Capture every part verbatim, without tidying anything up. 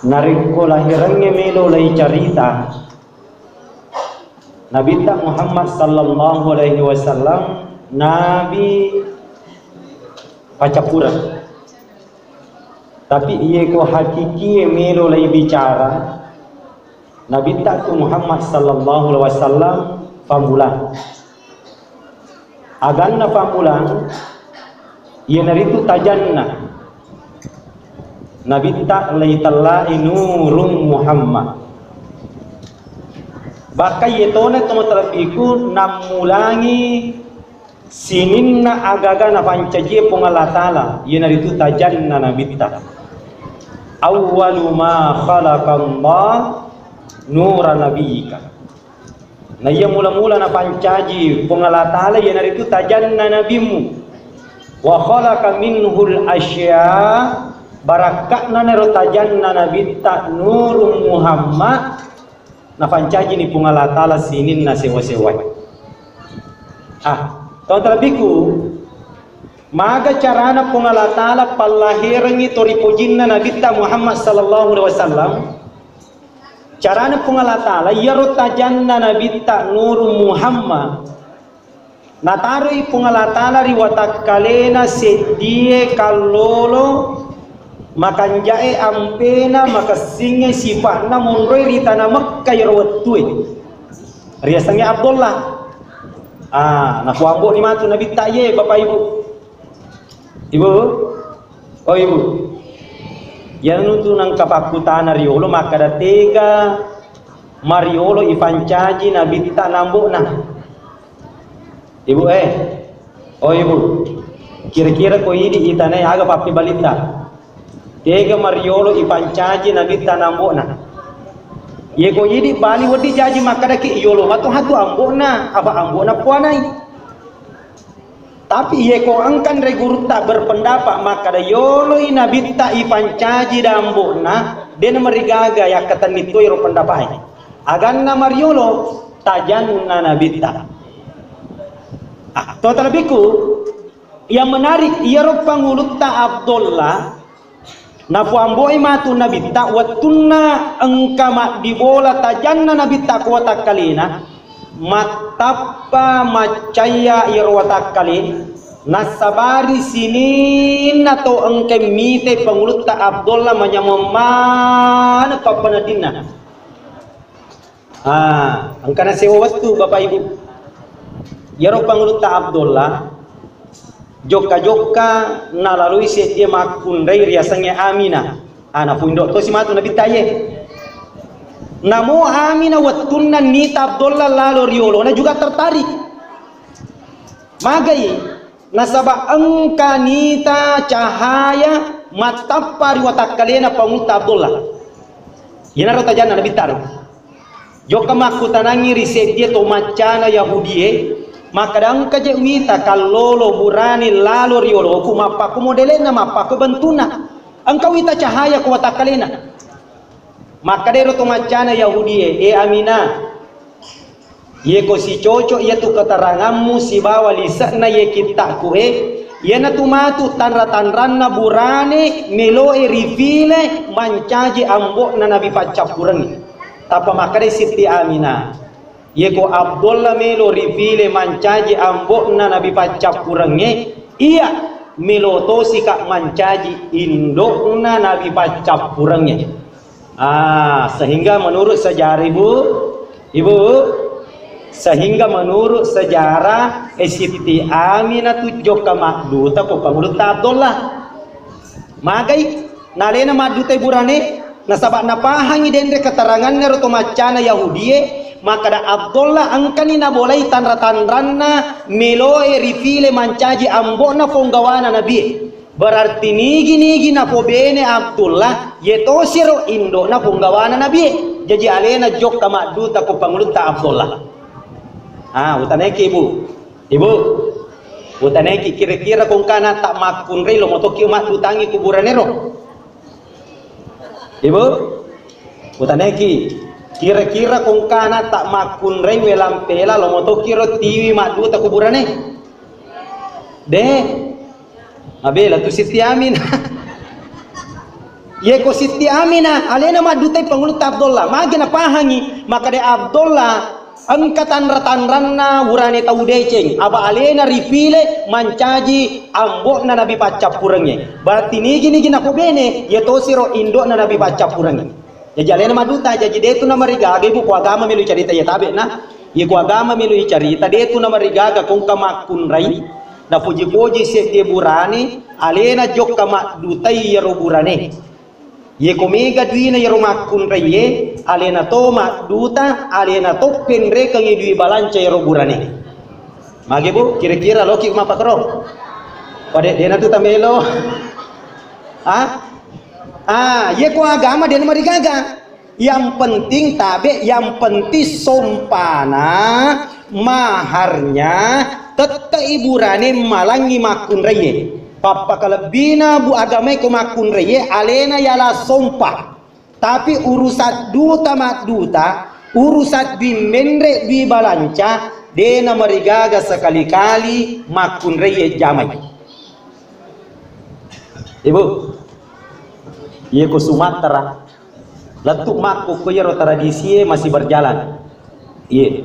Narekko lahirangnge melo laicarita, Nabitta Muhammad sallallahu alaihi wasallam nabi paccappureng. Tapi iye ko hakikie melo laibicara, Nabitta tu Muhammad sallallahu alaihi wasallam fammulang. Aganna fammulang, iyanaritu tajanna Nabitta laitellai Nurung Muhammad. Bahkan iye tona to matalebbiku nammulangi sininna agaga napancajie Puang Allah Ta'ala, iyanaritu tajanna Nabitta. Awwalu ma khalaqallah nura nabiyyika. Na iya mula-mula napancaji Puang Allah Ta'ala iyanaritu tajanna nabimmu. Wa khalaqa minhul asya, barakka'na nero tajanna Nabitta Nurung Muhammad, napancajini Puang Allah Ta'ala sininna sewa-sewae. Ah, to talebbiku, maga carana Puang Allah Ta'ala pallahirengngi to ripojinna Nabitta Muhammad sallallahu alaihi wasallam? Carana Puang Allah Ta'ala, iyaro tajanna Nabitta Nurung Muhammad, nataroi Puang Allah Ta'ala ri watakkalena seddie kallolo, makanjae ampena, makessingnge sipa'na monroe ri tana Mekka iyaro wettue. Riasengnge Abdullah. Ah, napuambo'ni matu Nabitta iye, Bapak Ibu. Ibu? Oh, Ibu. Iyanatu nengka pakkutana riolo makkada tega mariolo ipancaji Nabitta na ambo'na. Ibu, eh. Oh, Ibu. Kira-kira ko idi itanai aga pappebalitta? Tega mariolo ipancaji Nabitta na ambo'na? Iye ko idi bali wedding jaji makkadaki yolo matu hatu ambo'na, apa ambo'na puanai. Tapi iye ko engka nre gurutta berpendapat makkada yoloi Nabitta ipancaji da ambo'na, de namarigaga yakkatenni to ero pendapat e. Aganna mariolo, tajanna Nabitta. Ah, to talebbiku, yang menarik, iyaro pangulutta Abdullah, napuambo'i matu Nabitta, wettunna engka maddibola tajanna Nabitta ko watakkalena, mattappa maccayya iyaro watakkale, nassabari sininna to engka mitai pangulutta Abdullah manyameng maneng pappeneddinna. Ah, engkana sewa wettu, Bapak Ibu. Iyaro pangulutta Abdullah, jokka-jokka nalalui seddie makkunrai riasengnge Aminah. Ah, napuindo tosi matu Nabitta iye. Namo Aminah wettunna nita Abdullah lalo riolona juga tertarik. Magai, nasaba engka nita cahaya mattappa ri watakkalena pangulutta Abdullah. Iyanaro tajanna Nabitta ro. Jokka makkutanangngi ri seddie to maccana Yahudie, makkada engka je wita kallolo burane lalo rioloku mappakko modele'na, mappakko bentu'na. Engka wita cahaya ko watakkalena. Makkadai ro to maccana Yahudie, "E Aminah, iye ko sicoco iyatu keterangammu sibawa lise'na iye kitta'ku e, iyanatu matu tanra-tanranna burane meloe rifile mancaji ambo'na nabi paccappurengnge." Tappa makkadai Sitti Aminah, Iye ko Abdullah melo rifile mancaji ambo'na nabi paccappurengnge, iya melo tosika mancaji indo'na nabi paccappurengnge. Ah, sehingga menurut sejarah Ibu, Ibu, sehingga menurut sejarah, eh, Sitti Aminah tu jokka madduta ko pangulutta Abdullah. Magai, nalena maddutai burane, nasaba napahangi denre keteranganna ro to maccana Yahudie, makkada Abdullah engkani nabolai tanra-tanranna meloe rifile mancaji ambo'na ponggawana nabie. Berarti nigi-nigi napobene Abdullah, ye tosiro indo'na ponggawana nabie. Jaji alena jokka madduta ko pangulutta Abdullah. Ah, utaneki, Ibu. Ibu, utaneki kira-kira kongkana tak makkunrai lo motoki maddutangi kuburanero. Ibu, utaneki, kira-kira kongkana tak makkunrai welang pela lomoto kiro tiwi madduta kuburane? De, mabela tu Siti Aminah. Ye ko Siti Aminah, alena maddutai Pangulutta Abdullah. Magi napahangi, maka de Abdullah, engka tanra-tanranna urane tau deceng, aba alena ripile mancaji ambo'na Nabi paccappurengnge. Berarti nigi-nigi napobene, ye tosiro indo'na Nabi paccappurengnge. Jaji alena madduta, jaji detu namarigaga ibu ko agama melu carita ye tabe na. Ye ko agama melu carita, detu namarigaga kongka makkunrai, napuji-puji seddi burane, alena jokka maddutai yero burane. Ye ko mega duina yero makkunraiye, alena to madduta, alena to penrekengi dui balanca yero burane. Mage, Bu, kira-kira loki mapakro? Pade dena tu tamelo. Ah? Ah, ye ko agama dena marigaga. Yang penting tabe, yang penting sompana, maharnya, tette iburane malangi makkunraiye. Pappakalebbina bu agamai ko makkunraiye, alena yala sompa. Tapi urusan duta madduta, urusan dui menre dui balanca, dena marigaga sekali-kali makkunraiye jamai. Ibu, iye ko Sumatera, lettu makkukku yero tradisie masih berjalan. Iye.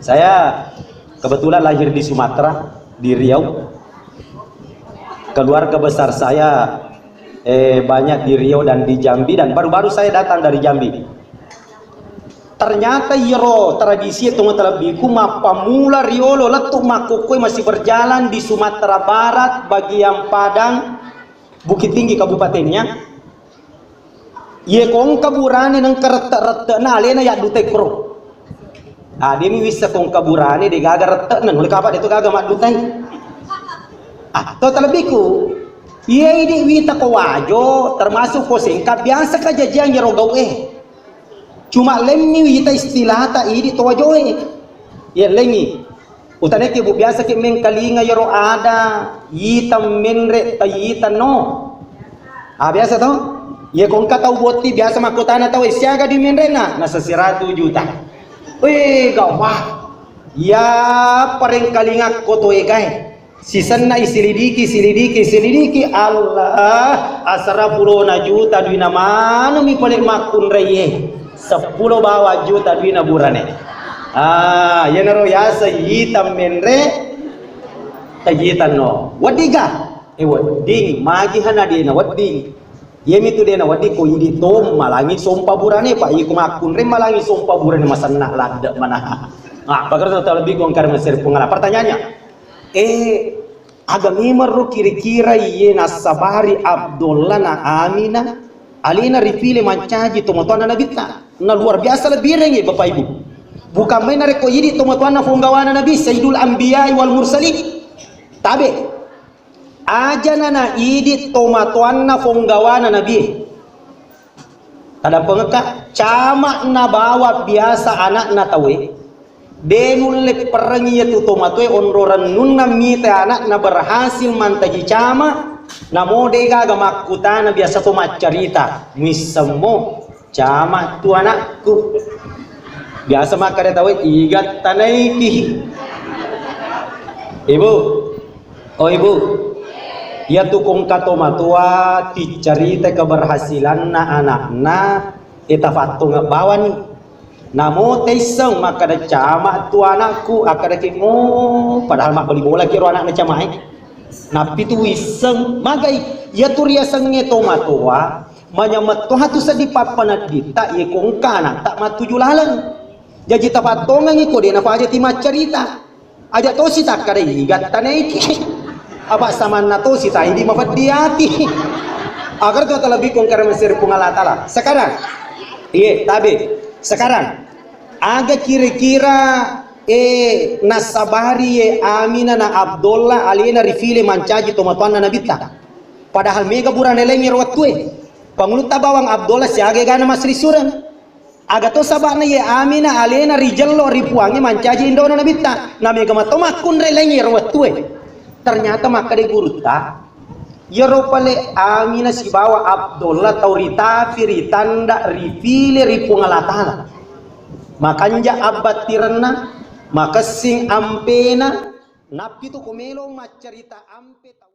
Saya kebetulan lahir di Sumatera, di Riau. Keluarga besar saya, eh, banyak di Riau dan di Jambi, dan baru-baru saya datang dari Jambi. Ternyata iyaro tradisi e tongeng talebbiku mappamula riolo lettu makkukkoe masih berjalan di Sumatera Barat, bagian Padang, Bukittinggi kabupatennya. Iye kongka burane nengka rette-rette'na alena yaddutai kro. Ademi wissa kongka burane degaga rette'na, nule kapa detu gaga maddutai. Ah, to talebbiku. Iye idi wita ko Wajo, termasuk ko Sengka, biasa kajajiang yero gau e. Cuma lemmi wita istilahta idi to Wajoe. Iya lengi. Utaneke bu biasa ke mengkalinga yero ada yita menre ta yita no. Ah, biasa to? Iya kongka tau botti biasa makkutana tau e siaga di menrena nasa siratu juta. Weh, gawah. Ya parengkalinga ko to egae. Sisenna isilidiki, silidiki, silidiki, Allah, asara pulona juta duina manumi pole makkunraie, seppulo bawang juta duina burane. Ah, iyanaro yaseng yita menre, tajitanno. Weddiga? Eh, wedding, magi hana dena wedding. Iyamitu dena wedding ko idi to malangi sompa burane, pa iko makkunrai malangi sompa burane masenna ladde mana. Ah, bagar talebbi ko engkar mesir pungala. Pertanyaannya, Eh, aga memang ro kira-kira iye nassabari Abdullah na Aminah alena ripile mancaji tomatoanna Nabitta? Na luar biasa lebih rengi, Bapak Ibu. Bukan main narekko idi tomatoanna ponggawana Nabi, Sayyidul Anbiya wal Mursalin. Tabe. Aja na na idi tomatoanna ponggawana Nabi. Tadampengekka, cama na bawa biasa anakna tauwe. De nulle perrengi iyatu tomatoe onro rennunna mita anakna berhasil mantaji cama, namo de gaga makkutana biasa to maccarita, muissemmo, cama tu anakku. Biasa makkada tauwe, iga tanaiki. Ibu, oh ibu, iyatu kongka tomatoa ticcarita keberhasilanna anakna, e tafattonga bawani. Namo taisseng makkada cama tu anakku, akkadaki, oh, padahal mabbali bola kiro anakna camae. Nappi tu wisseng, magai, iyatu riasengnge tomatoa, manyameng toha tu seddi pappanedditta, iye kongka anakta mattuju laleng. Jaji tafattongengi ko de napaja ti maccarita. Aja tosi takkadai gattanaiki. Apa samanna tosi taidi mafeddi ati. Agar tu talebbi kongkara mesir Puang Allah Taala. Sekarang, iye, tabe. Sekarang, aga kira-kira, eh, nassabari ye Amina na Abdullah alena rifile mancaji tomatoanna Nabitta. Padahal mega burane laingngi ro wettue. Pangulutta bawang Abdullah siaga egana masrisureng. Aga to saba'na ye Amina alena rijello ri Puangnge mancaji indona Nabitta. Na mega mato makkunrai laingngi ro wettue. Ternyata makkeda gurutta, Iyaro pale Aminah sibawa Abdullah tau ritapi, ritanda, ripile ri Puang Allah Ta'ala. Makanja abbattirenna, makessing ampena, nappitu ko melo maccarita ampe tau